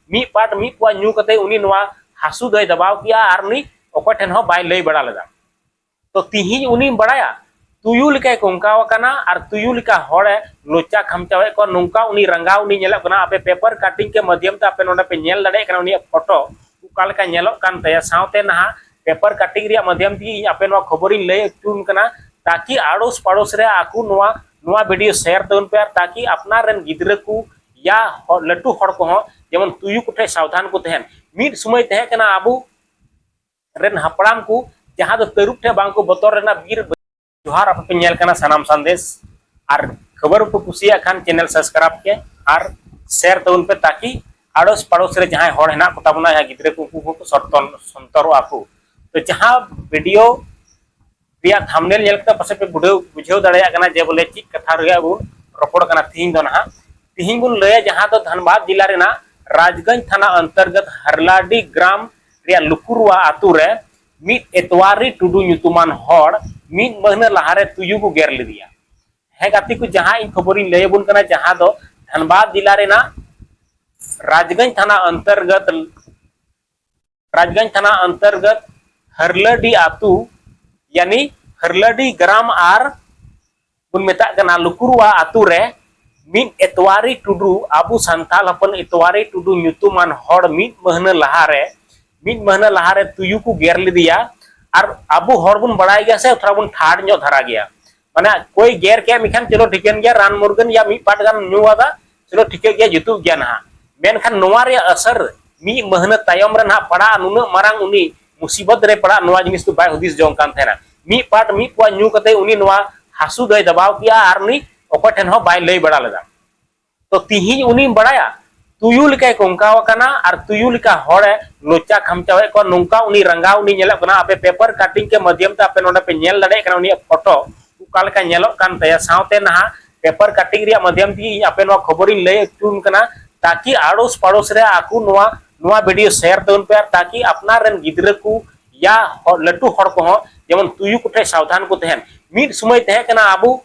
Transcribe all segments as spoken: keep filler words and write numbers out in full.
ᱢᱤᱫ ᱯᱟᱴ ᱢᱤᱫ ᱯᱩᱣᱟ ᱧᱩ ᱠᱟᱛᱮ ᱩᱱᱤ ᱱᱚᱣᱟ ᱦᱟᱹᱥᱩ ᱫᱚᱭ ᱫᱟᱵᱟᱣ ᱠᱮᱜᱼᱟ ᱟᱨ ᱩᱱᱤ ᱚᱠᱚᱭ ᱴᱷᱮᱱ ᱦᱚᱸ ᱵᱟᱭ ᱞᱟᱹᱭ ᱵᱟᱲᱟ ᱞᱮᱫᱟ᱾ ᱛᱚ ᱛᱤᱦᱤᱧ ᱩᱱᱤᱢ ᱵᱟᱲᱟᱭᱟ, ᱛᱩᱭᱩ ᱞᱮᱠᱟᱭ ᱠᱚᱝᱠᱟᱣ ᱟᱠᱟᱱᱟ ᱟᱨ ᱛᱩᱭᱩ ᱞᱮᱠᱟ ᱦᱚᱲᱮ ᱞᱚᱪᱟ ᱠᱷᱟᱢᱪᱟᱣᱮᱫ ᱠᱚᱣᱟ, ᱱᱚᱝᱠᱟ ᱩᱱᱤ ᱨᱟᱸᱜᱟᱣ ᱩᱱᱤ ᱧᱮᱞᱚᱜ ᱠᱟᱱᱟ᱾ ᱟᱯᱮ ᱯᱮᱯᱟᱨ ᱠᱟᱴᱤᱝ ᱠᱮ ᱢᱟᱫᱷᱭᱚᱢ ᱛᱮ ᱟᱯᱮ ᱱᱚᱰᱮ ᱯᱮ ᱧᱮᱞ ᱫᱟᱲᱮᱭᱟᱜ ᱠᱟᱱᱟ ᱩᱱᱤᱭᱟᱜ ᱯᱷᱳᱴᱳ ᱚᱠᱟ ᱞᱮᱠᱟ ᱧᱮᱞᱚᱜ ᱠᱟᱱ ᱛᱟᱭᱟ᱾ ᱥᱟᱶᱛᱮ ᱱᱟᱦᱟᱜ ᱯᱮᱯᱟᱨ ᱠᱟᱴᱤᱝ ᱨᱮᱭᱟᱜ ᱢᱟᱫᱷᱭᱚᱢ ᱛᱮᱜᱮ ᱤᱧ ᱟᱯᱮ ᱱᱚᱣᱟ ᱠᱷᱚᱵᱚᱨᱤᱧ ᱞᱟᱹᱭ ᱦᱚᱪᱚ ᱠᱟᱱᱟ, ᱛᱟᱠᱤ ᱟᱲᱳᱥ ᱯᱟᱲᱳᱥ ᱨᱮ ᱟᱠᱚ ᱱᱚᱣᱟ, ᱱᱚᱣᱟ ᱵᱷᱤᱰᱤᱭᱳ ᱥᱮᱭᱟᱨ ᱛᱟᱵᱚᱱ ᱯᱮ, ᱟᱨ ᱛᱟᱠᱤ ᱟᱯᱱᱟᱨ ᱨᱮᱱ ᱜᱤᱫᱽᱨᱟᱹ ᱠᱚ ᱭᱟ ᱦᱚ-, ᱞᱟᱹᱴᱩ ᱦᱚᱲ ᱠᱚᱦᱚᱸ ᱡᱮᱢᱚᱱ ᱛᱩᱭᱩ ᱠᱚᱴᱷᱮᱱ ᱥᱟᱵᱫᱷᱟᱱ ᱠᱚ ᱛᱟᱦᱮᱱ᱾ ᱢᱤᱫ ᱥᱚᱢᱚᱭ ᱛᱟᱦᱮᱸ ᱠᱟᱱᱟ ᱟᱵᱚ ᱨᱮᱱ ᱦᱟᱯᱲᱟᱢ ᱠᱚ ᱡᱟᱦᱟᱸ ᱫᱚ ᱛᱟᱹᱨᱩᱵ ᱴᱷᱮᱱ ᱵᱟᱝ ᱠᱚ ᱵᱚᱛᱚᱨ ᱞᱮᱱᱟ, ᱵᱤᱨ ᱡᱚᱦᱟᱨ, ᱟᱯᱮ ᱯᱮ ᱧᱮᱞ ᱠᱟᱱᱟ ᱥᱟᱱᱟᱢ ᱥᱟᱸᱫᱮᱥ᱾ ᱟᱨ ᱠᱷᱚᱵᱚᱨ ᱯᱮ ᱠᱩᱥᱤᱭᱟᱜ ᱠᱷᱟᱱ ᱪᱮᱱᱮᱞ ᱥᱟᱵᱥᱠᱨᱟᱭᱤᱵ ᱯᱮ ᱟᱨ ᱥᱮᱭᱟᱨ ᱛᱟᱵᱚᱱ ᱯᱮ, ᱛᱟᱠᱤ ᱟᱲᱳᱥ ᱯᱟᱲᱳᱥ ᱨᱮ ᱡᱟᱦᱟᱸᱭ ᱦᱚᱲ ᱦᱮᱱᱟᱜ ᱠᱚᱛᱟ ᱵᱚᱱᱟ, ᱡᱟᱦᱟᱸᱭ ᱜᱤᱫᱽᱨᱟᱹ ᱠᱚ, ᱩᱱᱠᱩ ᱠᱚ ᱥᱚᱱᱛᱚᱨᱚᱜᱼᱟ ᱠᱚ᱾ ᱛᱚ ᱡᱟᱦᱟᱸ ᱵᱷᱤᱰᱤᱭᱳ ᱨᱮᱭᱟᱜ ᱛᱷᱟᱢᱵᱱᱮᱞ ᱧᱮᱞ ᱠᱟᱛᱮ ᱯᱟᱥᱮᱡ ᱯᱮ ᱵᱩᱰᱷᱟᱹᱣ, ᱵᱩᱡᱷᱟᱹᱣ ᱫᱟᱲᱮᱭᱟᱜ ᱠᱟᱱᱟ ᱡᱮ ᱵᱚᱞᱮ ᱪᱮᱫ ᱠᱟᱛᱷᱟ ᱨᱮᱭᱟᱜ ᱵᱚᱱ ᱨᱚᱯᱚᱲ ᱠᱟᱱᱟ ᱛᱤᱦᱤᱧ ᱫᱚ ᱱᱟᱦᱟᱜ᱾ ᱛᱤᱦᱤᱧ ᱵᱚᱱ ᱞᱟᱹᱭᱟ ᱡᱟᱦᱟᱸ ᱫᱚ ᱫᱷᱟᱱᱵᱟᱫᱽ ᱡᱮᱞᱟ ᱨᱮᱱᱟᱜ ᱨᱟᱡᱽᱜᱚᱸᱡᱽ ᱛᱷᱟᱱᱟ ᱚᱱᱛᱚᱨᱜᱚᱛ ᱦᱟᱨᱞᱟᱰᱤ ᱜᱨᱟᱢ ᱨᱮᱭᱟᱜ ᱞᱩᱠᱩᱨᱣᱟ ᱟᱛᱳ ᱨᱮ ᱢᱤᱫ ᱮᱛᱣᱟᱨᱤ ᱴᱩᱰᱩ ᱧᱩᱛᱩᱢᱟᱱ ᱦᱚᱲ ᱢᱤᱫ ᱢᱟᱹᱦᱱᱟᱹ ᱞᱟᱦᱟᱨᱮ ᱛᱩᱭᱩ ᱠᱚ ᱜᱮᱨ ᱞᱮᱫᱮᱭᱟ᱾ ᱦᱮᱸ ᱜᱟᱛᱮ ᱠᱚ, ᱡᱟᱦᱟᱸ ᱤᱧ ᱠᱷᱚᱵᱚᱨᱤᱧ ᱞᱟᱹᱭ ᱟᱵᱚᱱ ᱠᱟᱱᱟ, ᱡᱟᱦᱟᱸ ᱫᱚ ᱫᱷᱟᱱᱵᱟᱫᱽ ᱡᱮᱞᱟ ᱨᱮᱱᱟᱜ ᱨᱟᱡᱽᱜᱚᱸᱡᱽ ᱛᱷᱟᱱᱟ ᱚᱱᱛᱚᱨᱜᱚᱛ, ᱨᱟᱡᱽᱜᱚᱸᱡᱽ ᱛᱷᱟᱱᱟ ᱚᱱᱛᱚᱨᱜᱚᱛ ᱦᱟᱨᱞᱟᱰᱤ ᱟᱛᱳ, ᱭᱟᱱᱤ ᱦᱟᱨᱞᱟᱰᱤ ᱜᱨᱟᱢ ᱟᱨ ᱵᱚᱱ ᱢᱮᱛᱟᱜ ᱠᱟᱱᱟ ᱞᱩᱠᱩᱨᱣᱟ ᱟᱛᱳ ᱨᱮ ᱢᱤᱫ ᱮᱛᱣᱟᱨᱤ ᱴᱩᱰᱩ, ᱟᱵᱚ ᱥᱟᱱᱛᱟᱲ ᱦᱚᱯᱚᱱ ᱮᱛᱣᱟᱨᱤ ᱴᱩᱰᱩ ᱧᱩᱛᱩᱢᱟᱱ ᱦᱚᱲ ᱢᱤᱫ ᱢᱟᱹᱦᱱᱟᱹ ᱞᱟᱦᱟᱨᱮ, ᱢᱤᱫ ᱢᱟᱹᱦᱱᱟᱹ ᱞᱟᱦᱟᱨᱮ ᱛᱩᱭᱩ ᱠᱚ ᱜᱮᱨ ᱞᱮᱫᱮᱭᱟ᱾ ᱟᱨ ᱟᱵᱚ ᱦᱚᱲ ᱵᱚᱱ ᱵᱟᱲᱟᱭ ᱜᱮᱭᱟ ᱥᱮ, ᱛᱷᱚᱲᱟ ᱵᱚᱱ ᱴᱷᱟᱴ ᱧᱚᱜ ᱫᱷᱟᱨᱟ ᱜᱮᱭᱟ, ᱢᱟᱱᱮ ᱠᱚᱭ ᱜᱮᱨ ᱠᱮᱫ ᱢᱮᱠᱷᱟᱱ ᱪᱚᱞᱚ ᱴᱷᱤᱠᱟᱹᱱ ᱜᱮᱭᱟ, ᱨᱟᱱ ᱢᱩᱨᱜᱟᱹᱱ ᱭᱟ ᱢᱤᱫ ᱯᱟᱴ ᱜᱟᱱ ᱧᱩ ᱟᱫᱟ, ᱪᱚᱞᱚ ᱴᱷᱤᱠᱟᱹᱜ ᱜᱮᱭᱟ, ᱡᱩᱛᱩᱜ ᱜᱮᱭᱟ ᱱᱟᱦᱟᱜ᱾ ᱢᱮᱱᱠᱷᱟᱱ ᱱᱚᱣᱟ ᱨᱮᱭᱟᱜ ᱟᱥᱟᱨ ᱢᱤᱫ ᱢᱟᱹᱦᱱᱟᱹ ᱛᱟᱭᱚᱢ ᱨᱮ ᱱᱟᱦᱟᱜ ᱯᱟᱲᱟᱜᱼᱟ, ᱱᱩᱱᱟᱹᱜ ᱢᱟᱨᱟᱝ ᱩᱱᱤ ᱢᱩᱥᱤᱵᱚᱛ ᱨᱮ ᱯᱟᱲᱟᱜ, ᱱᱚᱣᱟ ᱡᱤᱱᱤᱥ ᱫᱚ ᱵᱟᱭ ᱦᱩᱫᱤᱥ ᱡᱚᱝ ᱠᱟᱱ ᱛᱟᱦᱮᱱᱟ᱾ ᱢᱤᱫ ᱯᱟᱴ ᱢᱤᱫ ᱯᱩᱣᱟ ᱧᱩ ᱠᱟᱛᱮ ᱩᱱᱤ ᱱᱚᱣᱟ ᱦᱟᱹᱥᱩ ᱫᱚᱭ ᱫᱟᱵᱟᱣ ᱠᱮᱜᱼᱟ ᱟᱨ ᱩᱱᱤ ᱚᱠᱚᱭ ᱴᱷᱮᱱ ᱦᱚᱸ ᱵᱟᱭ ᱞᱟᱹᱭ ᱵᱟᱲᱟ ᱞᱮᱫᱟ᱾ ᱛᱚ ᱛᱤᱦᱤᱧ ᱩᱱᱤᱢ ᱵᱟᱲᱟᱭᱟ, ᱛᱩᱭᱩ ᱞᱮᱠᱟᱭ ᱠᱚᱝᱠᱟᱣ ᱟᱠᱟᱱᱟ ᱟᱨ ᱛᱩᱭᱩ ᱞᱮᱠᱟ ᱦᱚᱲᱮ ᱞᱚᱪᱟ ᱠᱷᱟᱢᱪᱟᱣᱮᱫ ᱠᱚᱣᱟ, ᱱᱚᱝᱠᱟ ᱩᱱᱤ ᱨᱟᱸᱜᱟᱣ ᱩᱱᱤ ᱧᱮᱞᱚᱜ ᱠᱟᱱᱟ᱾ ᱟᱯᱮ ᱯᱮᱯᱟᱨ ᱠᱟᱴᱤᱝ ᱠᱮ ᱢᱟᱫᱷᱭᱚᱢ ᱛᱮ ᱟᱯᱮ ᱱᱚᱰᱮ ᱯᱮ ᱧᱮᱞ ᱫᱟᱲᱮᱭᱟᱜ ᱠᱟᱱᱟ ᱩᱱᱤᱭᱟᱜ ᱯᱷᱳᱴᱳ ᱚᱠᱟ ᱞᱮᱠᱟ ᱧᱮᱞᱚᱜ ᱠᱟᱱ ᱛᱟᱭᱟ᱾ ᱥᱟᱶᱛᱮ ᱱᱟᱦᱟᱜ ᱯᱮᱯᱟᱨ ᱠᱟᱴᱤᱝ ᱨᱮᱭᱟᱜ ᱢᱟᱫᱷᱭᱚᱢ ᱛᱮᱜᱮ ᱤᱧ ᱟᱯᱮ ᱱᱚᱣᱟ ᱠᱷᱚᱵᱚᱨᱤᱧ ᱞᱟᱹᱭ ᱦᱚᱪᱚ ᱠᱟᱱᱟ, ᱛᱟᱠᱤ ᱟᱲᱳᱥ ᱯᱟᱲᱳᱥ ᱨᱮ ᱟᱠᱚ ᱱᱚᱣᱟ, ᱱᱚᱣᱟ ᱵᱷᱤᱰᱤᱭᱳ ᱥᱮᱭᱟᱨ ᱛᱟᱵᱚᱱ ᱯᱮ, ᱟᱨ ᱛᱟᱠᱤ ᱟᱯᱱᱟᱨ ᱨᱮᱱ ᱜᱤᱫᱽᱨᱟᱹ ᱠᱚ ᱭᱟ ᱦᱚ-, ᱞᱟᱹᱴᱩ ᱦᱚᱲ ᱠᱚᱦᱚᱸ ᱡᱮᱢᱚᱱ ᱛᱩᱭᱩ ᱠᱚᱴᱷᱮᱱ ᱥᱟᱵᱫᱷᱟᱱ ᱠᱚ ᱛᱟᱦᱮᱱ᱾ ᱢᱤᱫ ᱥᱚᱢᱚᱭ ᱛᱟᱦᱮᱸ ᱠᱟᱱᱟ ᱟᱵᱚ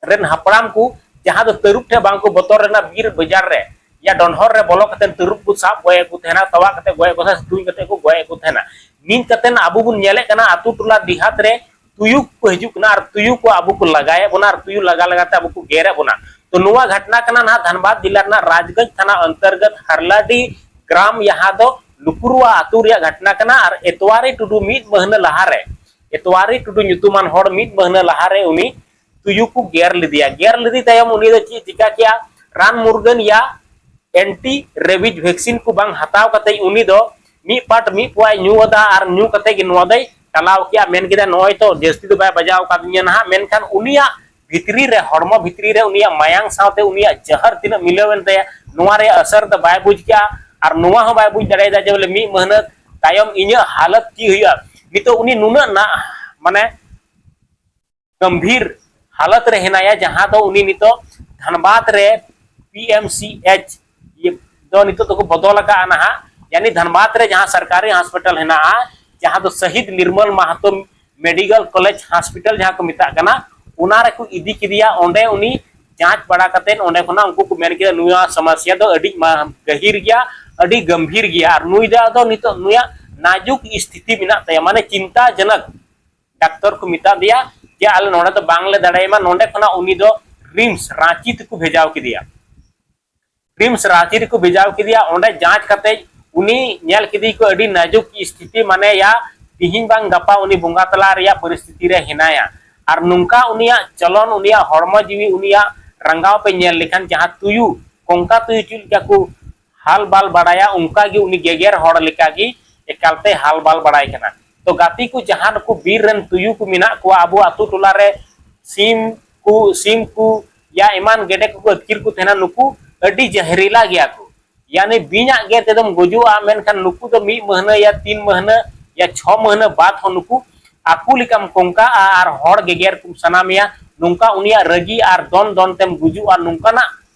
ᱨᱮᱱ ᱦᱟᱯᱲᱟᱢ ᱠᱚ ᱡᱟᱦᱟᱸ ᱫᱚ ᱛᱟᱹᱨᱩᱵ ᱴᱷᱮᱱ ᱵᱟᱝ ᱠᱚ ᱵᱚᱛᱚᱨ ᱞᱮᱱᱟ, ᱵᱤᱨ ᱵᱟᱡᱟᱨ ᱨᱮ ᱭᱟ ᱰᱚᱸᱰᱷᱚᱨ ᱨᱮ ᱵᱚᱞᱚ ᱠᱟᱛᱮ ᱛᱟᱹᱨᱩᱵ ᱠᱚ ᱥᱟᱵ ᱜᱚᱡ ᱮᱫ ᱠᱚ ᱛᱟᱦᱮᱱᱟ, ᱛᱟᱣᱟᱜ ᱠᱟᱛᱮ ᱜᱚᱡ ᱮᱫ ᱠᱚ ᱛᱟᱦᱮᱱᱟ, ᱛᱩᱧ ᱠᱟᱛᱮ ᱠᱚ ᱜᱚᱡ ᱮᱫ ᱠᱚ ᱛᱟᱦᱮᱱᱟ᱾ ᱱᱤᱛ ᱠᱟᱛᱮ ᱟᱵᱚ ᱵᱚᱱ ᱧᱮᱞᱮᱫ ᱠᱟᱱᱟ ᱟᱛᱳ ᱴᱚᱞᱟ ᱰᱤᱦᱟᱛ ᱨᱮ ᱛᱩᱭᱩ ᱠᱚ ᱦᱤᱡᱩᱜ ᱠᱟᱱᱟ ᱟᱨ ᱛᱩᱭᱩ ᱠᱚ ᱟᱵᱚ ᱠᱚ ᱞᱟᱜᱟᱭᱮᱫ ᱵᱚᱱᱟ ᱟᱨ ᱛᱩᱭᱩ ᱞᱟᱜᱟ ᱞᱟᱜᱟ ᱛᱮ ᱟᱵᱚ ᱠᱚ ᱜᱮᱨᱮᱫ ᱵᱚᱱᱟ᱾ ᱛᱚ ᱱᱚᱣᱟ ᱜᱷᱟᱴᱱᱟ ᱠᱟᱱᱟ ᱱᱟᱦᱟᱜ ᱫᱷᱟᱱᱵᱟᱫᱽ ᱡᱮᱞᱟ ᱨᱮᱱᱟᱜ ᱨᱟᱡᱽᱜᱚᱸᱡᱽ ᱛᱷᱟᱱᱟ ᱚᱱᱛᱚᱨᱜᱚᱛ ᱦᱟᱨᱞᱟᱰᱤ ᱜᱨᱟᱢ, ᱡᱟᱦᱟᱸ ᱫᱚ ᱞᱩᱠᱩᱨᱩᱣᱟ ᱟᱛᱳ ᱨᱮᱭᱟᱜ ᱜᱷᱟᱴᱱᱟ ᱠᱟᱱᱟ᱾ ᱟᱨ ᱮᱛᱣᱟᱨᱤ ᱴᱩᱰᱩ ᱢᱤᱫ ᱢᱟᱹᱦᱱᱟᱹ ᱞᱟᱦᱟᱨᱮ, ᱮᱛᱣᱟᱨᱤ ᱴᱩᱰᱩ ᱧᱩᱛᱩᱢᱟᱱ ᱦᱚᱲ ᱢᱤᱫ ᱢᱟᱹᱦᱱᱟᱹ ᱞᱟᱦᱟᱨᱮ ᱩᱱᱤ ᱛᱩᱭᱩ ᱠᱚ ᱜᱮᱨ ᱞᱮᱫᱮᱭᱟ᱾ ᱜᱮᱨ ᱞᱮᱫᱮ ᱛᱟᱭᱚᱢ ᱩᱱᱤ ᱫᱚ ᱪᱮᱫ ᱪᱤᱠᱟ ᱠᱮᱜᱼᱟ, ᱨᱟᱱ ᱢᱩᱨᱜᱟᱹᱱ ᱭᱟ ᱮᱱᱴᱤ ᱨᱮᱵᱤᱡ ᱵᱷᱮᱠᱥᱤᱱ ᱠᱚ ᱵᱟᱝ ᱦᱟᱛᱟᱣ ᱠᱟᱛᱮ ᱩᱱᱤ ᱫᱚ ᱢᱤᱫ ᱯᱟᱴ ᱢᱤᱫ ᱯᱩᱣᱟᱭ ᱧᱩ ᱟᱫᱟ ᱟᱨ ᱧᱩ ᱠᱟᱛᱮ ᱜᱮ ᱱᱚᱣᱟ ᱫᱚᱭ ᱴᱟᱞᱟᱣ ᱠᱮᱜᱼᱟ᱾ ᱢᱮᱱ ᱠᱮᱫᱟ, ᱱᱚᱜᱼᱚᱭ ᱛᱚ ᱡᱟᱹᱥᱛᱤ ᱫᱚ ᱵᱟᱭ ᱵᱟᱡᱟᱣ ᱟᱠᱟᱫᱤᱧᱟ ᱱᱟᱦᱟᱜ, ᱢᱮᱱᱠᱷᱟᱱ ᱩᱱᱤᱭᱟᱜ ᱵᱷᱤᱛᱨᱤ ᱨᱮ, ᱦᱚᱲᱢᱚ ᱵᱷᱤᱛᱨᱤ ᱨᱮ ᱩᱱᱤᱭᱟᱜ ᱢᱟᱭᱟᱝ ᱥᱟᱶᱛᱮ ᱩᱱᱤᱭᱟᱜ ᱡᱟᱦᱟᱨ ᱛᱤᱱᱟᱹᱜ ᱢᱤᱞᱟᱹᱣ ᱮᱱ ᱛᱟᱭᱟ, ᱱᱚᱣᱟ ᱨᱮᱭᱟᱜ ᱟᱥᱟᱨ ᱫᱚ ᱵᱟᱭ ᱵᱩᱡᱽ ᱠᱮᱜᱼᱟ᱾ ᱟᱨ ᱱᱚᱣᱟ ᱦᱚᱸ ᱵᱟᱭ ᱵᱩᱡᱽ ᱫᱟᱲᱮᱭᱟᱫᱟ ᱡᱮ ᱵᱚᱞᱮ ᱢᱤᱫ ᱢᱟᱹᱦᱱᱟᱹ ᱛᱟᱭᱚᱢ ᱤᱧᱟᱹᱜ ᱦᱟᱞᱚᱛ ᱪᱮᱫ ᱦᱩᱭᱩᱜᱼᱟ᱾ ᱱᱤᱛᱚᱜ ᱩᱱᱤ ᱱᱩᱱᱟᱹᱜ ᱱᱟ-, ᱢᱟᱱᱮ ᱜᱟᱢᱵᱷᱤᱨ ᱦᱟᱞᱚᱛ ᱨᱮ ᱦᱮᱱᱟᱭᱟ, ᱡᱟᱦᱟᱸ ᱫᱚ ᱩᱱᱤ ᱱᱤᱛᱚᱜ ᱫᱷᱟᱱᱵᱟᱫᱽ ᱨᱮ ᱯᱤ ᱮᱢ ᱥᱤ ᱮᱪ ᱫᱚ ᱱᱤᱛᱚᱜ ᱫᱚᱠᱚ ᱵᱚᱫᱚᱞ ᱟᱠᱟᱫᱼᱟ ᱱᱟᱦᱟᱜ, ᱭᱟᱱᱤ ᱫᱷᱟᱱᱵᱟᱫᱽ ᱨᱮ ᱡᱟᱦᱟᱸ ᱥᱚᱨᱠᱟᱨᱤ ᱦᱚᱥᱯᱤᱴᱟᱞ ᱦᱮᱱᱟᱜᱼᱟ, ᱡᱟᱦᱟᱸ ᱫᱚ ᱥᱚᱦᱤᱫ ᱱᱤᱨᱢᱚᱞ ᱢᱟᱦᱟᱛᱚ ᱢᱮᱰᱤᱠᱮᱞ ᱠᱚᱞᱮᱡᱽ ᱦᱚᱥᱯᱤᱴᱟᱞ ᱡᱟᱦᱟᱸ ᱠᱚ ᱢᱮᱛᱟᱜ ᱠᱟᱱᱟ, ᱚᱱᱟ ᱨᱮᱠᱚ ᱤᱫᱤ ᱠᱮᱫᱮᱭᱟ᱾ ᱚᱸᱰᱮ ᱩᱱᱤ ᱡᱟᱸᱪ ᱵᱟᱲᱟ ᱠᱟᱛᱮᱫ ᱚᱸᱰᱮ ᱠᱷᱚᱱᱟᱜ ᱩᱱᱠᱩ ᱠᱚ ᱢᱮᱱ ᱠᱮᱫᱟ, ᱱᱚᱣᱟ ᱥᱚᱢᱚᱥᱥᱟ ᱫᱚ ᱟᱹᱰᱤ ᱢᱟ-, ᱜᱟᱹᱦᱤᱨ ᱜᱮᱭᱟ, ᱟᱹᱰᱤ ᱜᱟᱢᱵᱷᱤᱨ ᱜᱮᱭᱟ, ᱟᱨ ᱱᱩᱭ ᱫᱚ ᱟᱫᱚ ᱱᱤᱛᱚᱜ ᱱᱩᱭᱟᱜ ᱱᱟᱡᱩᱠ ᱥᱛᱷᱤᱛᱤ ᱢᱮᱱᱟᱜ ᱛᱟᱭᱟ, ᱢᱟᱱᱮ ᱪᱤᱱᱛᱟᱡᱚᱱᱚᱠ᱾ ᱰᱟᱠᱛᱚᱨ ᱠᱚ ᱢᱮᱛᱟ ᱫᱮᱭᱟ ᱡᱮ ᱟᱞᱮ ᱱᱚᱰᱮ ᱫᱚ ᱵᱟᱝᱞᱮ ᱫᱟᱲᱮᱭᱟᱢᱟ᱾ ᱱᱚᱰᱮ ᱠᱷᱚᱱᱟᱜ ᱩᱱᱤ ᱫᱚ ᱨᱤᱢᱥ ᱨᱟᱸᱪᱤ ᱛᱮᱠᱚ ᱵᱷᱮᱡᱟᱣ ᱠᱮᱫᱮᱭᱟ᱾ ᱨᱤᱢᱥ ᱨᱟᱸᱪᱤ ᱨᱮᱠᱚ ᱵᱷᱮᱡᱟᱣ ᱠᱮᱫᱮᱭᱟ᱾ ᱚᱸᱰᱮ ᱡᱟᱸᱪ ᱠᱟᱛᱮ ᱩᱱᱤ ᱧᱮᱞ ᱠᱮᱫᱮ ᱠᱚ ᱟᱹᱰᱤ ᱱᱟᱡᱩᱠ ᱥᱛᱷᱤᱛᱤ, ᱢᱟᱱᱮ ᱭᱟ ᱛᱤᱦᱤᱧ ᱵᱟᱝ ᱜᱟᱯᱟ ᱩᱱᱤ ᱵᱚᱸᱜᱟ ᱛᱟᱞᱟ ᱨᱮᱭᱟᱜ ᱯᱚᱨᱤᱥᱛᱷᱤᱛᱤ ᱨᱮ ᱦᱮᱱᱟᱭᱟ᱾ ᱟᱨ ᱱᱚᱝᱠᱟ ᱩᱱᱤᱭᱟᱜ ᱪᱚᱞᱚᱱ, ᱩᱱᱤᱭᱟᱜ ᱦᱚᱲᱢᱚ ᱡᱤᱣᱤ, ᱩᱱᱤᱭᱟᱜ ᱨᱟᱸᱜᱟᱣ ᱯᱮ ᱧᱮᱞ ᱞᱮᱠᱷᱟᱱ ᱡᱟᱦᱟᱸ ᱛᱩᱭᱩ, ᱠᱚᱝᱠᱟ ᱛᱩᱭᱩ ᱪᱮᱫ ᱞᱮᱠᱟ ᱠᱚ ᱦᱟᱞ ᱵᱟᱞ ᱵᱟᱲᱟᱭᱟ, ᱚᱱᱠᱟ ᱜᱮ ᱩᱱᱤ ᱜᱮᱜᱮᱨ ᱦᱚᱲ ᱞᱮᱠᱟ ᱜᱮ ᱮᱠᱟᱞᱛᱮ ᱦᱟᱞ ᱵᱟᱞ ᱵᱟᱲᱟᱭ ᱠᱟᱱᱟ᱾ ᱛᱚ ᱜᱟᱛᱮ ᱠᱚ, ᱡᱟᱦᱟᱸ ᱱᱩᱠᱩ ᱵᱤᱨ ᱨᱮᱱ ᱛᱩᱭᱩ ᱠᱚ ᱢᱮᱱᱟᱜ ᱠᱚᱣᱟ ᱟᱵᱚ ᱟᱛᱳ ᱴᱚᱞᱟ ᱨᱮ, ᱥᱤᱢ ᱠᱚ, ᱥᱤᱢ ᱠᱚ ᱭᱟ ᱮᱢᱟᱱ ᱜᱮᱰᱮ ᱠᱚᱠᱚ ᱟᱹᱛᱠᱤᱨ ᱠᱚ ᱛᱟᱦᱮᱱᱟ, ᱱᱩᱠᱩ ᱟᱹᱰᱤ ᱡᱟᱦᱨᱤᱞᱟ ᱜᱮᱭᱟ ᱠᱚ᱾ ᱭᱟᱱᱤ ᱵᱤᱧᱟᱜ ᱜᱮᱨ ᱛᱮᱫᱚᱢ ᱜᱩᱡᱩᱜᱼᱟ, ᱢᱮᱱᱠᱷᱟᱱ ᱱᱩᱠᱩ ᱫᱚ ᱢᱤᱫ ᱢᱟᱹᱦᱱᱟᱹ ᱭᱟ ᱛᱤᱱ ᱢᱟᱹᱦᱱᱟᱹ ᱭᱟ ᱪᱷᱚ ᱢᱟᱹᱦᱱᱟᱹ ᱵᱟᱫ ᱦᱚᱸ ᱱᱩᱠᱩ ᱟᱠᱚ ᱞᱮᱠᱟᱢ ᱠᱚᱝᱠᱟᱜᱼᱟ ᱟᱨ ᱦᱚᱲ ᱜᱮᱜᱮᱨ ᱠᱚ ᱥᱟᱱᱟ ᱢᱮᱭᱟ᱾ ᱱᱚᱝᱠᱟ ᱩᱱᱤᱭᱟᱜ ᱨᱟᱹᱜᱤ ᱟᱨ ᱫᱚᱱ ᱫᱚᱱ ᱛᱮᱢ ᱜᱩᱡᱩᱜᱼᱟ, ᱱᱚᱝᱠᱟᱱᱟᱜ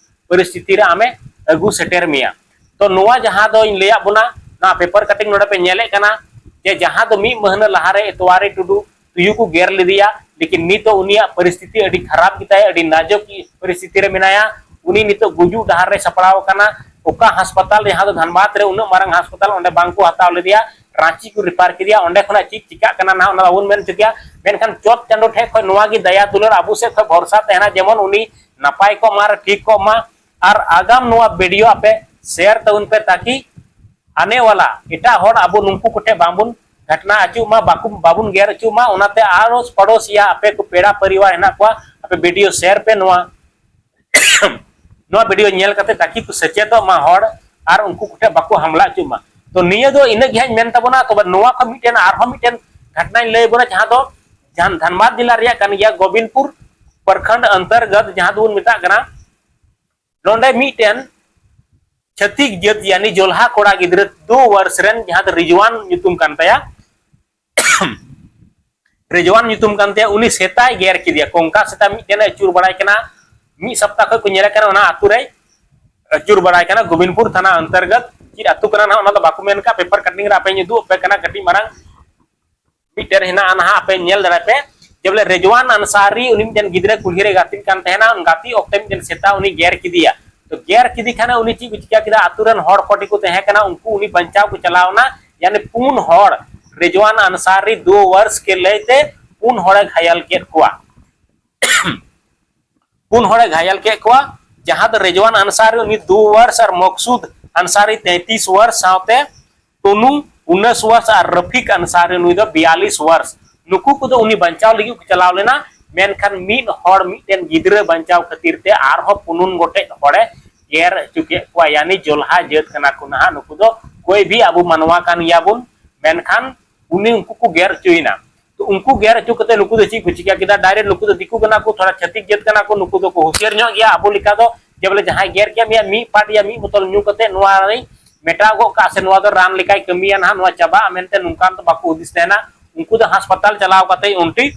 ᱯᱚᱨᱤᱥᱛᱷᱤᱛᱤ ᱨᱮ ᱟᱢᱮ ᱟᱹᱜᱩ ᱥᱮᱴᱮᱨ ᱢᱮᱭᱟ᱾ ᱛᱚ ᱱᱚᱣᱟ ᱡᱟᱦᱟᱸ ᱫᱚᱧ ᱞᱟᱹᱭᱟᱫ ᱵᱚᱱᱟ, ᱱᱚᱣᱟ ᱯᱮᱯᱟᱨ ᱠᱟᱴᱤᱝ ᱱᱚᱰᱮ ᱯᱮ ᱧᱮᱞᱮᱫ ᱠᱟᱱᱟ, ᱡᱮ ᱡᱟᱦᱟᱸ ᱫᱚ ᱢᱤᱫ ᱢᱟᱹᱦᱱᱟᱹ ᱞᱟᱦᱟᱨᱮ ᱮᱛᱣᱟᱨᱤ ᱴᱩᱰᱩ ᱛᱩᱭᱩ ᱠᱚ ᱜᱮᱨ ᱞᱮᱫᱮᱭᱟ, ᱞᱮᱠᱤᱱ ᱱᱤᱛᱚᱜ ᱩᱱᱤᱭᱟᱜ ᱯᱚᱨᱤᱥᱛᱷᱤᱛᱤ ᱟᱹᱰᱤ ᱠᱷᱟᱨᱟᱯ ᱜᱮᱛᱟᱭᱟ, ᱟᱹᱰᱤ ᱱᱟᱡᱩᱠ ᱯᱚᱨᱤᱥᱛᱷᱤᱛᱤ ᱨᱮ ᱢᱮᱱᱟᱭᱟ᱾ ᱩᱱᱤ ᱱᱤᱛᱚᱜ ᱜᱩᱡᱩᱜ ᱰᱟᱦᱟᱨ ᱨᱮ ᱥᱟᱯᱲᱟᱣ ᱟᱠᱟᱱᱟ᱾ ᱚᱠᱟ ᱦᱟᱥᱯᱟᱛᱟᱞ, ᱡᱟᱦᱟᱸ ᱫᱚ ᱫᱷᱟᱱᱵᱟᱫᱽ ᱨᱮ ᱩᱱᱟᱹᱜ ᱢᱟᱨᱟᱝ ᱦᱟᱥᱯᱟᱛᱟᱞ, ᱚᱸᱰᱮ ᱵᱟᱝ ᱠᱚ ᱦᱟᱛᱟᱣ ᱞᱮᱫᱮᱭᱟ, ᱨᱟᱸᱪᱤ ᱠᱚ ᱨᱮᱯᱷᱟᱨ ᱠᱮᱫᱮᱭᱟ᱾ ᱚᱸᱰᱮ ᱠᱷᱚᱱᱟᱜ ᱪᱮᱫ ᱪᱤᱠᱟᱹᱜ ᱠᱟᱱᱟ ᱱᱟᱦᱟᱜ, ᱚᱱᱟ ᱫᱚ ᱵᱟᱵᱚᱱ ᱢᱮᱱ ᱦᱚᱪᱚ ᱠᱮᱭᱟ᱾ ᱢᱮᱱᱠᱷᱟᱱ ᱪᱚᱴ ᱪᱟᱸᱫᱚ ᱴᱷᱮᱱ ᱠᱷᱚᱱ ᱱᱚᱣᱟ ᱜᱮ ᱫᱟᱭᱟ ᱫᱩᱞᱟᱹᱲ ᱟᱵᱚ ᱥᱮᱫ ᱠᱷᱚᱱ ᱵᱷᱚᱨᱥᱟ ᱛᱟᱦᱮᱱᱟ, ᱡᱮᱢᱚᱱ ᱩᱱᱤ ᱱᱟᱯᱟᱭ ᱠᱚᱜ ᱢᱟ ᱟᱨ ᱴᱷᱤᱠ ᱠᱚᱜ ᱢᱟ᱾ ᱟᱨ ᱟᱜᱟᱢ ᱱᱚᱣᱟ ᱵᱷᱤᱰᱤᱭᱳ ᱟᱯᱮ ᱥᱮᱭᱟᱨ ᱛᱟᱵᱚᱱ ᱯᱮ, ᱛᱟᱠᱤ ᱟᱱᱮ ᱣᱟᱞᱟ ᱮᱴᱟᱜ ᱦᱚᱲ ᱟᱵᱚ ᱱᱩᱠᱩ ᱠᱚᱴᱷᱮᱱ ᱵᱟᱝᱵᱚᱱ ᱜᱷᱟᱴᱱᱟ ᱦᱚᱪᱚᱜ ᱢᱟ, ᱵᱟᱠᱚ, ᱵᱟᱵᱚᱱ ᱜᱮᱨ ᱦᱚᱪᱚᱜ ᱢᱟ᱾ ᱚᱱᱟᱛᱮ ᱟᱨᱚᱥ ᱯᱟᱲᱳᱥ ᱭᱟ ᱟᱯᱮ ᱠᱚ ᱯᱮᱲᱟ ᱯᱚᱨᱤᱵᱟᱨ ᱦᱮᱱᱟᱜ ᱠᱚᱣᱟ, ᱟᱯᱮ ᱵᱷᱤᱰᱤᱭᱳ ᱥᱮᱭᱟᱨ ᱯᱮ, ᱱᱚᱣᱟ ᱱᱚᱣᱟ ᱵᱷᱤᱰᱤᱭᱳ ᱧᱮᱞ ᱠᱟᱛᱮ ᱛᱟᱠᱤ ᱠᱚ ᱥᱮᱪᱮᱫᱚᱜ ᱢᱟ ᱦᱚᱲ ᱟᱨ ᱩᱱᱠᱩ ᱠᱚᱴᱷᱮᱱ ᱵᱟᱠᱚ ᱦᱟᱢᱞᱟ ᱦᱚᱪᱚᱜ ᱢᱟ᱾ ᱛᱚ ᱱᱤᱭᱟᱹ ᱫᱚ ᱤᱱᱟᱹᱜ ᱜᱮ ᱦᱟᱸᱜ ᱤᱧ ᱢᱮᱱ ᱛᱟᱵᱚᱱᱟ᱾ ᱛᱚᱵᱮ ᱱᱚᱣᱟ ᱠᱷᱚᱱ ᱢᱤᱫᱴᱮᱱ, ᱟᱨᱦᱚᱸ ᱢᱤᱫᱴᱮᱱ ᱜᱷᱟᱴᱱᱟᱧ ᱞᱟᱹᱭ ᱟᱵᱚᱱᱟ, ᱡᱟᱦᱟᱸ ᱫᱚ ᱡᱟᱦᱟᱸ ᱫᱷᱟᱱᱵᱟᱫᱽ ᱡᱮᱞᱟ ᱨᱮᱭᱟᱜ ᱠᱟᱱ ᱜᱮᱭᱟ, ᱜᱳᱵᱤᱱᱫᱯᱩᱨ ᱯᱨᱚᱠᱷᱚᱸᱰ ᱚᱱᱛᱚᱨᱜᱚᱛ ᱡᱟᱦᱟᱸ ᱫᱚᱵᱚᱱ ᱢᱮᱛᱟᱜ ᱠᱟᱱᱟ᱾ ᱱᱚᱰᱮ ᱢᱤᱫᱴᱮᱱ ᱪᱷᱟᱹᱛᱤᱠ ᱡᱟᱹᱛ ᱭᱟᱱᱤ ᱡᱚᱞᱦᱟ ᱠᱚᱲᱟ ᱜᱤᱫᱽᱨᱟᱹ ᱫᱩ ᱵᱚᱨᱥ ᱨᱮᱱ, ᱡᱟᱦᱟᱸ ᱫᱚ ᱨᱤᱡᱣᱟᱱ ᱧᱩᱛᱩᱢ ᱠᱟᱱ ᱛᱟᱭᱟ, ᱨᱤᱡᱣᱟᱱ ᱧᱩᱛᱩᱢ ᱠᱟᱱ ᱛᱟᱭᱟ, ᱩᱱᱤ ᱥᱮᱛᱟᱭ ᱜᱮᱨ ᱠᱮᱫᱮᱭᱟ᱾ ᱠᱚᱝᱠᱟ ᱥᱮᱛᱟ ᱢᱤᱫᱴᱮᱱ ᱮ ᱟᱹᱪᱩᱨ ᱵᱟᱲᱟᱭ ᱠᱟᱱᱟ, ᱢᱤᱫ ᱥᱚᱯᱛᱟ ᱠᱷᱚᱱ ᱠᱚ ᱧᱮᱞᱮ ᱠᱟᱱᱟ ᱚᱱᱟ ᱟᱹᱛᱩ ᱨᱮ ᱟᱹᱪᱩᱨ ᱵᱟᱲᱟᱭ ᱠᱟᱱᱟ᱾ ᱜᱳᱵᱤᱱᱯᱩᱨ ᱛᱷᱟᱱᱟ ᱚᱱᱛᱚᱨᱜᱚᱛ ᱪᱮᱫ ᱟᱹᱛᱩ ᱠᱟᱱᱟ ᱱᱟᱦᱟᱜ, ᱚᱱᱟ ᱫᱚ ᱵᱟᱠᱚ ᱢᱮᱱ ᱠᱟᱜ, ᱯᱮᱯᱟᱨ ᱠᱟᱴᱤᱝ ᱨᱮ ᱟᱯᱮᱧ ᱩᱫᱩᱜ ᱟᱯᱮ ᱠᱟᱱᱟ ᱠᱟᱹᱴᱤᱡ ᱢᱟᱨᱟᱝ᱾ ᱢᱤᱫᱴᱮᱱ ᱦᱮᱱᱟᱜᱼᱟ ᱱᱟᱦᱟᱜ, ᱟᱯᱮ ᱧᱮᱞ ᱫᱟᱲᱮ ᱯᱮ ᱡᱮ ᱵᱚᱞᱮ ᱨᱮᱡᱣᱟᱱ ᱟᱱᱥᱟᱨᱤ ᱩᱱᱤ ᱢᱤᱫᱴᱮᱱ ᱜᱤᱫᱽᱨᱟᱹ ᱠᱩᱞᱦᱤ ᱨᱮ ᱜᱟᱛᱮᱜ ᱠᱟᱱ ᱛᱟᱦᱮᱱᱟ, ᱜᱟᱛᱮ ᱚᱠᱛᱮ ᱢᱤᱫᱴᱮᱱ ᱥᱮᱛᱟ ᱩᱱᱤ ᱜᱮᱨ ᱠᱮᱫᱮᱭᱟ᱾ ᱛᱚ ᱜᱮᱨ ᱠᱮᱫᱮ ᱠᱷᱟᱱᱮ ᱩᱱᱤ ᱪᱮᱫ ᱠᱚ ᱪᱤᱠᱟ ᱠᱮᱫᱟ, ᱟᱛᱳ ᱨᱮᱱ ᱦᱚᱲ ᱠᱚᱴᱷᱮᱱ ᱠᱚ ᱛᱟᱦᱮᱸ ᱠᱟᱱᱟ, ᱩᱱᱠᱩ ᱩᱱᱤ ᱵᱟᱧᱪᱟᱣ ᱠᱚ ᱪᱟᱞᱟᱣ ᱮᱱᱟ᱾ ᱭᱟᱱᱤ ᱯᱩᱱ ᱦᱚᱲ, ᱨᱮᱡᱣᱟᱱ ᱟᱱᱥᱟᱨᱤ ᱫᱩ ᱣᱟᱨᱥ ᱠᱮ ᱞᱟᱹᱭᱛᱮ ᱯᱩᱱ ᱦᱚᱲᱮ ᱜᱷᱟᱭᱟᱞ ᱠᱮᱫ ᱠᱚᱣᱟ᱾ ᱯᱩᱱ ᱦᱚᱲᱮ ᱜᱷᱟᱭᱟᱞ ᱠᱮᱫ ᱠᱚᱣᱟ, ᱡᱟᱦᱟᱸ ᱫᱚ ᱨᱮᱡᱣᱟᱱ ᱟᱱᱥᱟᱨᱤ ᱩᱱᱤ ᱫᱩ ᱣᱟᱨᱥ ᱟᱨ ᱢᱚᱠᱥᱩᱫ ᱟᱱᱥᱟᱨᱤ ᱛᱮᱸᱛᱤᱥ ᱣᱟᱨᱥ ᱥᱟᱶᱛᱮ ᱴᱩᱱᱩ ᱩᱱᱟᱹᱥ ᱣᱟᱨᱥ ᱟᱨ ᱨᱟᱯᱷᱤᱠ ᱟᱱᱥᱟᱨᱤ ᱱᱩᱭ ᱫᱚ ᱵᱤᱭᱟᱞᱤᱥ ᱣᱟᱨᱥ᱾ ᱱᱩᱠᱩ ᱠᱚᱫᱚ ᱩᱱᱤ ᱵᱟᱧᱪᱟᱣ ᱞᱟᱹᱜᱤᱫ ᱠᱚ ᱪᱟᱞᱟᱣ ᱞᱮᱱᱟ, ᱢᱮᱱᱠᱷᱟᱱ ᱢᱤᱫ ᱦᱚᱲ ᱢᱤᱫᱴᱮᱱ ᱜᱤᱫᱽᱨᱟᱹ ᱵᱟᱧᱪᱟᱣ ᱠᱷᱟᱹᱛᱤᱨ ᱛᱮ ᱟᱨᱦᱚᱸ ᱯᱩᱱᱩᱱ ᱜᱚᱴᱮᱡ ᱦᱚᱲᱮ ᱜᱮᱨ ᱦᱚᱪᱚ ᱠᱮᱫ ᱠᱚᱣᱟ᱾ ᱭᱟᱱᱤ ᱡᱚᱞᱦᱟ ᱡᱟᱹᱛ ᱠᱟᱱᱟ ᱠᱚ ᱱᱟᱦᱟᱜ ᱱᱩᱠᱩ ᱫᱚ, ᱠᱚᱭ ᱵᱷᱤ ᱟᱵᱚ ᱢᱟᱱᱣᱟ ᱠᱟᱱ ᱜᱮᱭᱟᱵᱚᱱ, ᱢᱮᱱᱠᱷᱟᱱ ᱩᱱᱤ ᱩᱱᱠᱩ ᱠᱚ ᱜᱮᱨ ᱦᱚᱪᱚᱭᱮᱱᱟ᱾ ᱛᱚ ᱩᱱᱠᱩ ᱜᱮᱨ ᱦᱚᱪᱚ ᱠᱟᱛᱮ ᱱᱩᱠᱩ ᱫᱚ ᱪᱮᱫ ᱠᱚ ᱪᱤᱠᱟ ᱠᱮᱫᱟ? ᱰᱟᱭᱨᱮᱠᱴ ᱱᱩᱠᱩ ᱫᱚ ᱫᱤᱠᱩ ᱠᱟᱱᱟ ᱠᱚ, ᱛᱷᱚᱲᱟ ᱪᱷᱟᱹᱛᱤᱠ ᱡᱟᱹᱛ ᱠᱟᱱᱟ ᱠᱚ, ᱱᱩᱠᱩ ᱫᱚᱠᱚ ᱦᱩᱥᱤᱭᱟᱹᱨ ᱧᱚᱜ ᱜᱮᱭᱟ ᱟᱵᱚ ᱞᱮᱠᱟ ᱫᱚ, ᱡᱮ ᱵᱚᱞᱮ ᱡᱟᱦᱟᱸᱭ ᱜᱮᱨ ᱠᱮᱫ ᱢᱮᱭᱟ ᱢᱤᱫ ᱯᱟᱴ ᱭᱟ ᱢᱤᱫ ᱵᱳᱛᱚᱞ ᱧᱩ ᱠᱟᱛᱮ ᱱᱚᱣᱟ ᱨᱮᱧ ᱢᱮᱴᱟᱣ ᱜᱚᱫ ᱠᱟᱜᱼᱟ ᱥᱮ ᱱᱚᱣᱟ ᱫᱚ ᱨᱟᱱ ᱞᱮᱠᱟᱭ ᱠᱟᱹᱢᱤᱭᱟ ᱱᱟᱦᱟᱜ, ᱱᱚᱣᱟ ᱪᱟᱵᱟᱜᱼᱟ ᱢᱮᱱᱛᱮ ᱱᱚᱝᱠᱟᱱ ᱫᱚ ᱵᱟᱠᱚ ᱦᱩᱫᱤᱥ ᱛᱟᱦᱮᱱᱟ᱾ ᱩᱱᱠᱩ ᱫᱚ ᱦᱟᱥᱯᱟᱛᱟᱞ ᱪᱟᱞᱟᱣ ᱠᱟᱛᱮ ᱚᱱᱴᱤ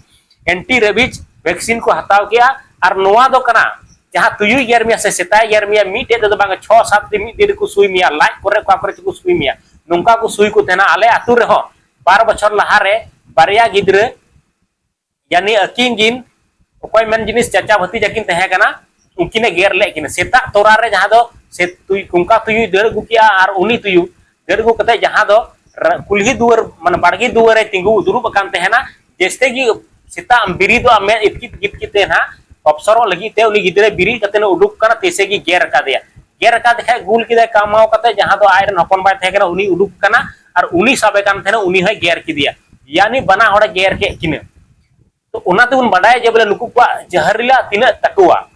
ᱮᱱᱴᱤ ᱨᱮᱵᱤᱡ ᱵᱷᱮᱠᱥᱤᱱ ᱠᱚ ᱦᱟᱛᱟᱣ ᱠᱮᱜᱼᱟ᱾ ᱟᱨ ᱱᱚᱣᱟ ᱫᱚ ᱠᱟᱱᱟ ᱡᱟᱦᱟᱸ ᱛᱩᱭᱩᱭ ᱜᱮᱨ ᱢᱮᱭᱟ ᱥᱮ ᱥᱮᱛᱟᱭ ᱜᱮᱨ ᱢᱮᱭᱟ, ᱢᱤᱫᱴᱮᱡ ᱛᱮᱫᱚ ᱵᱟᱝ, ᱪᱷᱚ ᱥᱟᱛ ᱴᱤ ᱢᱤᱫ ᱫᱤᱱ ᱨᱮᱠᱚ ᱥᱩᱭ ᱢᱮᱭᱟ, ᱞᱟᱡ ᱠᱚᱨᱮ ᱚᱠᱟ ᱠᱚᱨᱮ ᱪᱚᱠᱚ ᱥᱩᱭ ᱢᱮᱭᱟ, ᱱᱚᱝᱠᱟ ᱠᱚ ᱥᱩᱭ ᱠᱚ ᱛᱟᱦᱮᱱᱟ᱾ ᱟᱞᱮ ᱟᱹᱛᱩ ᱨᱮᱦᱚᱸ ᱵᱟᱨ ᱵᱚᱪᱷᱚᱨ ᱞᱟᱦᱟᱨᱮ ᱵᱟᱨᱭᱟ ᱜᱤᱫᱽᱨᱟᱹ, ᱭᱟᱱᱤ ᱟᱹᱠᱤᱱ ᱠᱤᱱ, ᱚᱠᱚᱭ ᱢᱮᱱ ᱡᱤᱱᱤᱥ ᱪᱟᱪᱟ ᱵᱷᱟᱹᱛᱤᱡᱟ ᱠᱤᱱ ᱛᱟᱦᱮᱸ ᱠᱟᱱᱟ, ᱩᱱᱠᱤᱱᱮ ᱜᱮᱨ ᱞᱮᱫ ᱠᱤᱱᱟ ᱥᱮᱛᱟᱜ ᱛᱚᱨᱟ ᱨᱮ, ᱡᱟᱦᱟᱸ ᱫᱚ ᱥᱮ ᱛᱩᱭᱩ, ᱠᱩᱝᱠᱟ ᱛᱩᱭᱩᱭ ᱫᱟᱹᱲ ᱟᱹᱜᱩ ᱠᱮᱜᱼᱟ ᱟᱨ ᱩᱱᱤ ᱛᱩᱭᱩ ᱫᱟᱹᱲ ᱟᱹᱜᱩ ᱠᱟᱛᱮ ᱡᱟᱦᱟᱸ ᱫᱚ ᱨᱟ-, ᱠᱩᱞᱦᱤ ᱫᱩᱣᱟᱹᱨ, ᱢᱟᱱᱮ ᱵᱟᱲᱜᱮ ᱫᱩᱣᱟᱹᱨ ᱨᱮ ᱛᱤᱸᱜᱩ ᱫᱩᱲᱩᱵ ᱟᱠᱟᱱ ᱛᱟᱦᱮᱱᱟ᱾ ᱡᱮᱥᱛᱮ ᱜᱮ ᱥᱮᱛᱟᱜ ᱵᱤᱨᱤᱫᱚᱜᱼᱟ, ᱢᱮᱫ ᱤᱛᱠᱤᱛ ᱤᱛᱠᱤᱛ ᱛᱮ ᱱᱟᱦᱟᱜ ᱚᱯᱥᱚᱨᱚᱜ ᱞᱟᱹᱜᱤᱫ ᱛᱮ ᱩᱱᱤ ᱜᱤᱫᱽᱨᱟᱹ ᱵᱤᱨᱤᱫ ᱠᱟᱛᱮ ᱩᱰᱩᱠ ᱠᱟᱱᱟ, ᱛᱮᱥᱮ ᱜᱮ ᱜᱮᱨ ᱟᱠᱟᱫᱮᱭᱟ᱾ ᱜᱮᱨ ᱟᱠᱟᱫᱮ ᱠᱷᱟᱡ ᱜᱩᱞ ᱠᱮᱫᱟᱭ ᱠᱟᱢᱟᱣ ᱠᱟᱛᱮ, ᱡᱟᱦᱟᱸ ᱫᱚ ᱟᱡᱨᱮᱱ ᱦᱚᱯᱚᱱ ᱵᱟᱭ ᱛᱟᱦᱮᱸ ᱠᱟᱱᱟ, ᱩᱱᱤ ᱩᱰᱩᱠ ᱠᱟᱱᱟ ᱟᱨ ᱩᱱᱤ ᱥᱟᱵᱮ ᱠᱟᱱ ᱛᱟᱦᱮᱱᱟ, ᱩᱱᱤ ᱦᱚᱸᱭ ᱜᱮᱨ ᱠᱮᱫᱮᱭᱟ᱾ ᱭᱟᱱᱤ ᱵᱟᱱᱟ ᱦᱚᱲᱮ ᱜᱮᱨ ᱠᱮᱫ ᱠᱤᱱᱟᱹ᱾ ᱛᱚ ᱚᱱᱟ ᱛᱮᱵᱚᱱ ᱵᱟᱰᱟᱭᱟ ᱡᱮ ᱵᱚᱞᱮ ᱱᱩᱠᱩ ᱠᱚᱣᱟᱜ ᱡᱟᱦᱟᱨᱤᱞᱟ ᱛᱤᱱᱟᱹᱜ ᱛᱟᱠᱚᱣᱟ,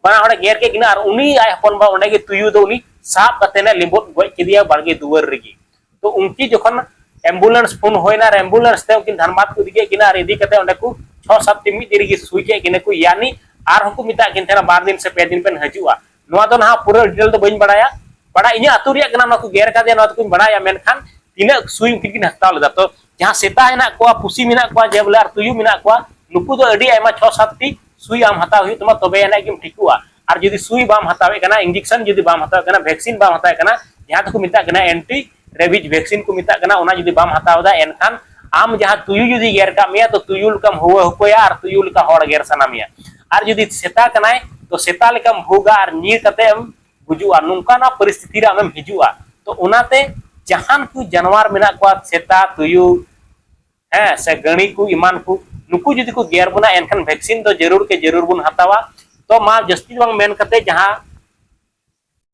ᱵᱟᱱᱟ ᱦᱚᱲᱮ ᱜᱮᱨ ᱠᱮᱫ ᱠᱤᱱᱟ ᱟᱨ ᱩᱱᱤ ᱟᱡ ᱦᱚᱯᱚᱱ ᱵᱟ ᱚᱸᱰᱮ ᱜᱮ ᱛᱩᱭᱩ ᱫᱚ ᱩᱱᱤ ᱥᱟᱵ ᱠᱟᱛᱮ ᱱᱮ ᱞᱤᱵᱚᱫ ᱜᱚᱡ ᱠᱮᱫᱮᱭᱟ ᱵᱟᱲᱜᱮ ᱫᱩᱣᱟᱹᱨ ᱨᱮᱜᱮ᱾ ᱛᱚ ᱩᱱᱠᱤ ᱡᱚᱠᱷᱚᱱ ambulance phone ᱦᱩᱭᱱᱟ ᱟᱨ ambulance ᱛᱮ ᱩᱱᱠᱤᱱ ᱫᱷᱟᱱᱵᱟᱫᱽ ᱠᱚ ᱤᱫᱤ ᱠᱮᱫ ᱠᱤᱱᱟ ᱟᱨ ᱤᱫᱤ ᱠᱟᱛᱮ ᱚᱸᱰᱮ ᱠᱚ ᱪᱷᱚ ᱥᱟᱛ ᱴᱤ ᱢᱤᱫ ᱫᱤᱱ ᱨᱮᱜᱮ ᱥᱩᱭ ᱠᱮᱫ ᱠᱤᱱᱟ ᱠᱚ, ᱭᱟᱱᱤ ᱟᱨᱦᱚᱸ ᱠᱚ ᱢᱮᱛᱟᱜ ᱠᱤᱱ ᱛᱟᱦᱮᱱᱟ ᱵᱟᱨ ᱫᱤᱱ ᱥᱮ ᱯᱮ ᱫᱤᱱ ᱵᱮᱱ ᱦᱤᱡᱩᱜᱼᱟ᱾ ᱱᱚᱣᱟ ᱫᱚ ᱱᱟᱦᱟᱜ ᱯᱩᱨᱟᱹ detail ᱫᱚ ᱵᱟᱹᱧ ᱵᱟᱲᱟᱭᱟ, ᱵᱟᱲᱟᱭ ᱤᱧᱟᱹᱜ ᱟᱹᱛᱩ ᱨᱮᱭᱟᱜ ᱠᱟᱱᱟ, ᱱᱚᱣᱟ ᱠᱚ ᱜᱮᱨ ᱠᱟᱫᱮᱭᱟ, ᱱᱚᱣᱟ ᱫᱚᱠᱚᱧ ᱵᱟᱲᱟᱭᱟ, ᱢᱮᱱᱠᱷᱟᱱ ᱛᱤᱱᱟᱹᱜ ᱥᱩᱭ ᱩᱱᱠᱤᱱ ᱠᱤᱱ ᱦᱟᱛᱟᱣ ᱞᱮᱫᱟ? ᱛᱚ ᱡᱟᱦᱟᱸ ᱥᱮᱛᱟ ᱦᱮᱱᱟᱜ ᱠᱚᱣᱟ, ᱯᱩᱥᱤ ᱢᱮᱱᱟᱜ ᱠᱚᱣᱟ, ᱡᱮ ᱵᱚᱞᱮ ᱟᱨ ᱛᱩᱭᱩ ᱢᱮᱱᱟᱜ ᱠᱚᱣᱟ, ᱱᱩᱠᱩ ᱫᱚ ᱟᱹᱰᱤ ᱟᱭᱢᱟ ᱪᱷᱚ ᱥᱟᱛ ᱴᱤ ᱥᱩᱭ ᱟᱢ ᱦᱟᱛᱟᱣ ᱦᱩᱭᱩᱜ ᱛᱟᱢᱟ, ᱛᱚᱵᱮ ᱟᱱᱟᱜ ᱜᱮᱢ ᱴᱷᱤᱠᱚᱜᱼᱟ᱾ ᱟᱨ ᱡᱩᱫᱤ ᱥᱩᱭ ᱵᱟᱢ ᱦᱟᱛᱟᱣᱮᱫ ᱠᱟᱱᱟ, injection ᱡᱩᱫᱤ ᱵᱟᱢ ᱦᱟᱛᱟᱣᱮᱫ ᱠᱟᱱᱟ, vaccine ᱵᱟᱢ ᱦᱟᱛᱟᱣᱮᱫ ᱠᱟᱱᱟ, ᱡᱟᱦᱟᱸ ᱫᱚᱠᱚ ᱢᱮᱛᱟᱜ ᱠᱟᱱᱟ anti rabies vaccine ᱠᱚ ᱢᱮᱛᱟᱜ ᱠᱟᱱᱟ, ᱚᱱᱟ ᱡᱩᱫᱤ ᱵᱟᱢ ᱦᱟᱛᱟᱣ ᱮᱫᱟ, ᱮᱱᱠᱷᱟᱱ ᱟᱢ ᱡᱟᱦᱟᱸ ᱛᱩᱭᱩ ᱡᱩᱫᱤ ᱜᱮᱨ ᱠᱟᱜ ᱢᱮᱭᱟ, ᱛᱚ ᱛᱩᱭᱩ ᱞᱮᱠᱟᱢ ᱦᱩᱣᱟᱹ ᱦᱩᱠᱟᱹᱭᱟ ᱟᱨ ᱛᱩᱭᱩ ᱞᱮᱠᱟ ᱦᱚᱲ ᱜᱮᱨ ᱥᱟᱱᱟ ᱢᱮᱭᱟ᱾ ᱟᱨ ᱡᱩᱫᱤ ᱥᱮᱛᱟ ᱠᱟᱱᱟᱭ, ᱛᱚ ᱥᱮᱛᱟ ᱞᱮᱠᱟᱢ ᱵᱷᱩᱜᱟ ᱟᱨ ᱧᱤᱨ ᱠᱟᱛᱮ ᱮᱢ ᱜᱩᱡᱩᱜᱼᱟ, ᱱᱚᱝᱠᱟᱱᱟᱜ ᱯᱚᱨᱤᱥᱛᱷᱤᱛᱤ ᱨᱮ ᱟᱢᱮᱢ ᱦᱤᱡᱩᱜᱼᱟ᱾ ᱛᱚ ᱚᱱᱟᱛᱮ ᱡᱟᱦᱟᱱ ᱠᱚ ᱡᱟᱱᱣᱟᱨ ᱢᱮᱱᱟᱜ ᱠᱚᱣᱟ, ᱥᱮᱛᱟ, ᱛᱩᱭᱩ, ᱦᱮᱸ, ᱥᱮ ᱜᱟᱹᱲᱤ ᱠᱚ ᱮᱢᱟᱱ ᱠᱚ, ᱱᱩᱠᱩ ᱡᱩᱫᱤ ᱠᱚ ᱜᱮᱨ ᱵᱚᱱᱟ, ᱮᱱᱠᱷᱟᱱ vaccine ᱫᱚ ᱡᱟᱹᱨᱩᱲ ᱠᱮ ᱡᱟᱹᱨᱩᱲ ᱵᱚᱱ ᱦᱟᱛᱟᱣᱟ᱾ ᱛᱚ ᱢᱟ ᱡᱟᱹᱥᱛᱤ ᱫᱚ ᱵᱟᱝ ᱢᱮᱱ ᱠᱟᱛᱮ, ᱡᱟᱦᱟᱸ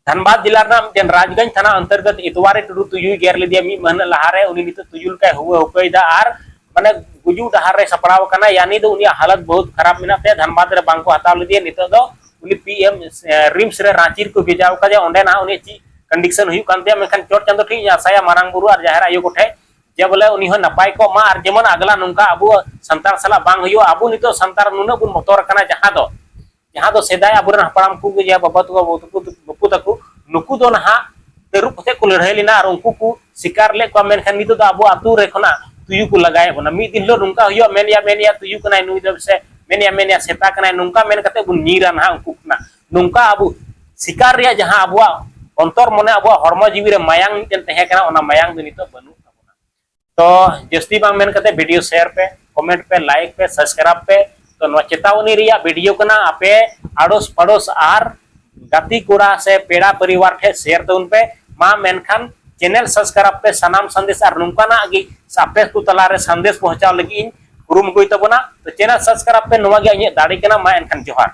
ᱫᱷᱟᱱᱵᱟᱫᱽ ᱡᱮᱞᱟ ᱨᱮᱱᱟᱜ ᱢᱤᱫᱴᱮᱱ ᱨᱟᱡᱽᱜᱚᱸᱡᱽ ᱛᱷᱟᱱᱟ ᱚᱱᱛᱚᱨᱜᱚᱛ ᱤᱛᱣᱟᱨᱤ ᱴᱩᱰᱩ ᱛᱩᱭᱩᱭ ᱜᱮᱨ ᱞᱮᱫᱮᱭᱟ ᱢᱤᱫ ᱢᱟᱹᱦᱱᱟᱹ ᱞᱟᱦᱟᱨᱮ, ᱩᱱᱤ ᱱᱤᱛᱚᱜ ᱛᱩᱭᱩ ᱞᱮᱠᱟᱭ ᱦᱩᱣᱟᱹ ᱦᱩᱠᱟᱹᱭᱮᱫᱟ ᱟᱨ ᱢᱟᱱᱮ ᱜᱩᱡᱩᱜ ᱰᱟᱦᱟᱨ ᱨᱮ ᱥᱟᱯᱲᱟᱣ ᱟᱠᱟᱱᱟ, ᱭᱟᱱᱤ ᱫᱚ ᱩᱱᱤᱭᱟᱜ ᱦᱟᱞᱚᱛ ᱵᱚᱦᱩᱛ ᱠᱷᱟᱨᱟᱯ ᱢᱮᱱᱟᱜ ᱛᱟᱭᱟ᱾ ᱫᱷᱟᱱᱵᱟᱫᱽ ᱨᱮ ᱵᱟᱝ ᱠᱚ ᱦᱟᱛᱟᱣ ᱞᱮᱫᱮᱭᱟ, ᱱᱤᱛᱚᱜ ᱫᱚ ᱩᱱᱤ ᱯᱤ ᱮᱢ ᱨᱤᱢᱥ ᱨᱮ ᱨᱟᱸᱪᱤ ᱨᱮᱠᱚ ᱵᱷᱮᱡᱟᱣ ᱠᱟᱫᱮᱭᱟ, ᱚᱸᱰᱮ ᱱᱟᱦᱟᱜ ᱩᱱᱤᱭᱟᱜ ᱪᱮᱫ condition ᱦᱩᱭᱩᱜ ᱠᱟᱱ ᱛᱟᱭᱟ, ᱢᱮᱱᱠᱷᱟᱱ ᱪᱚᱴ ᱪᱟᱸᱫᱚ ᱴᱷᱮᱱ ᱤᱧ ᱟᱥᱟᱭᱟ, ᱢᱟᱨᱟᱝ ᱵᱩᱨᱩ ᱟᱨ ᱡᱟᱦᱮᱨ ᱟᱭᱳ ᱠᱚᱴᱷᱮᱱ, ᱡᱮ ᱵᱚᱞᱮ ᱩᱱᱤ ᱦᱚᱸ ᱱᱟᱯᱟᱭ ᱠᱚᱜ ᱢᱟ ᱟᱨ ᱡᱮᱢᱚᱱ ᱟᱜᱽᱞᱟ ᱱᱚᱝᱠᱟ ᱟᱵᱚ ᱥᱟᱱᱛᱟᱲ ᱥᱟᱞᱟᱜ ᱵᱟᱝ ᱦᱩᱭᱩᱜᱼᱟ᱾ ᱟᱵᱚ ᱱᱤᱛᱚᱜ ᱥᱟᱱᱛᱟᱲ ᱱᱩᱱᱟᱹᱜ ᱵᱚᱱ ᱵᱚᱛᱚᱨ ᱟᱠᱟᱱᱟ, ᱡᱟᱦᱟᱸ ᱫᱚ ᱡᱟᱦᱟᱸ ᱫᱚ ᱥᱮᱫᱟᱭ ᱟᱵᱚᱨᱮᱱ ᱦᱟᱯᱲᱟᱢ ᱠᱚ ᱡᱟᱦᱟᱸ ᱵᱟᱵᱟ ᱛᱟᱠᱚ, ᱵᱟᱵᱟ ᱛᱟᱠᱚ, ᱵᱟᱯᱩ ᱛᱟᱠᱚ, ᱱᱩᱠᱩ ᱫᱚ ᱱᱟᱦᱟᱜ ᱛᱟᱹᱨᱩᱵ ᱠᱟᱛᱮ ᱠᱚ ᱞᱟᱹᱲᱦᱟᱹᱭ ᱞᱮᱱᱟ ᱟᱨ ᱩᱱᱠᱩ ᱠᱚ ᱥᱤᱠᱟᱨ ᱞᱮᱫ ᱠᱚᱣᱟ, ᱢᱮᱱᱠᱷᱟᱱ ᱱᱤᱛᱚᱜ ᱫᱚ ᱟᱵᱚ ᱟᱹᱛᱩ ᱨᱮ ᱠᱷᱚᱱᱟᱜ ᱛᱩᱭᱩ ᱠᱚ ᱞᱟᱜᱟᱭᱮᱫ ᱵᱚᱱᱟ᱾ ᱢᱤᱫ ᱫᱤᱱ ᱦᱤᱞᱳᱜ ᱱᱚᱝᱠᱟ ᱦᱩᱭᱩᱜᱼᱟ, ᱢᱮᱱᱮᱭᱟ, ᱢᱮᱱᱮᱭᱟ ᱛᱩᱭᱩ ᱠᱟᱱᱟᱭ ᱱᱩᱭ ᱫᱚ, ᱥᱮ ᱢᱮᱱᱮᱭᱟ, ᱢᱮᱱᱮᱭᱟ ᱥᱮᱛᱟ ᱠᱟᱱᱟᱭ, ᱱᱚᱝᱠᱟ ᱢᱮᱱ ᱠᱟᱛᱮ ᱵᱚᱱ ᱧᱤᱨᱟ ᱱᱟᱦᱟᱜ ᱩᱱᱠᱩ ᱠᱷᱚᱱᱟᱜ᱾ ᱱᱚᱝᱠᱟ ᱟᱵᱚ ᱥᱤᱠᱟᱨ ᱨᱮᱭᱟᱜ ᱡᱟᱦᱟᱸ ᱟᱵᱚᱣᱟᱜ ᱚᱱᱛᱚᱨ ᱢᱚᱱᱮ, ᱟᱵᱚᱣᱟᱜ ᱦᱚᱲᱢᱚ ᱡᱤᱣᱤ ᱨᱮ ᱢᱟᱭᱟᱝ ᱢᱤᱫᱴᱮᱱ ᱛᱟᱦᱮᱸ ᱠᱟᱱᱟ, ᱚᱱᱟ ᱢᱟᱭᱟᱝ ᱫᱚ ᱱᱤᱛᱚᱜ ᱵᱟᱹᱱᱩᱜ ᱛᱟᱵᱚᱱᱟ᱾ ᱛᱚ ᱡᱟᱹᱥᱛᱤ ᱵᱟᱝ ᱢᱮᱱ ᱠᱟᱛᱮ video share ᱯᱮ, comment ᱯᱮ, like ᱯᱮ, subscribe ᱯᱮ᱾ ᱛᱚ ᱱᱚᱣᱟ ᱪᱮᱛᱟᱣᱱᱤ ᱨᱮᱭᱟᱜ ᱵᱷᱤᱰᱤᱭᱳ ᱠᱟᱱᱟ, ᱟᱯᱮ ᱟᱲᱚᱥ ᱯᱟᱲᱚᱥ ᱟᱨ ᱜᱟᱛᱮ ᱠᱚᱲᱟ ᱥᱮ ᱯᱮᱲᱟ ᱯᱚᱨᱤᱵᱟᱨ ᱴᱷᱮᱱ ᱥᱮᱭᱟᱨ ᱛᱟᱵᱚᱱ ᱯᱮ᱾ ᱢᱟ ᱢᱮᱱᱠᱷᱟᱱ ᱪᱮᱱᱮᱞ ᱥᱟᱵᱥᱠᱨᱟᱭᱤᱵ ᱯᱮ, ᱥᱟᱱᱟᱢ ᱥᱟᱸᱫᱮᱥ ᱟᱨ ᱱᱚᱝᱠᱟᱱᱟᱜ ᱜᱮ ᱟᱯᱮ ᱠᱚ ᱛᱟᱞᱟᱨᱮ ᱥᱟᱸᱫᱮᱥ ᱯᱚᱦᱪᱟᱣ ᱞᱟᱹᱜᱤᱫ ᱤᱧ ᱠᱩᱨᱩᱢᱩᱴᱩᱭ ᱛᱟᱵᱚᱱᱟ᱾ ᱛᱚ ᱪᱮᱱᱮᱞ ᱥᱟᱵᱥᱠᱨᱟᱭᱤᱵ ᱯᱮ, ᱱᱚᱣᱟ ᱜᱮ ᱤᱧᱟᱹᱜ ᱫᱟᱲᱮ ᱠᱟᱱᱟ᱾ ᱢᱟ ᱮᱱᱠᱷᱟᱱ ᱡᱚᱦᱟᱨ᱾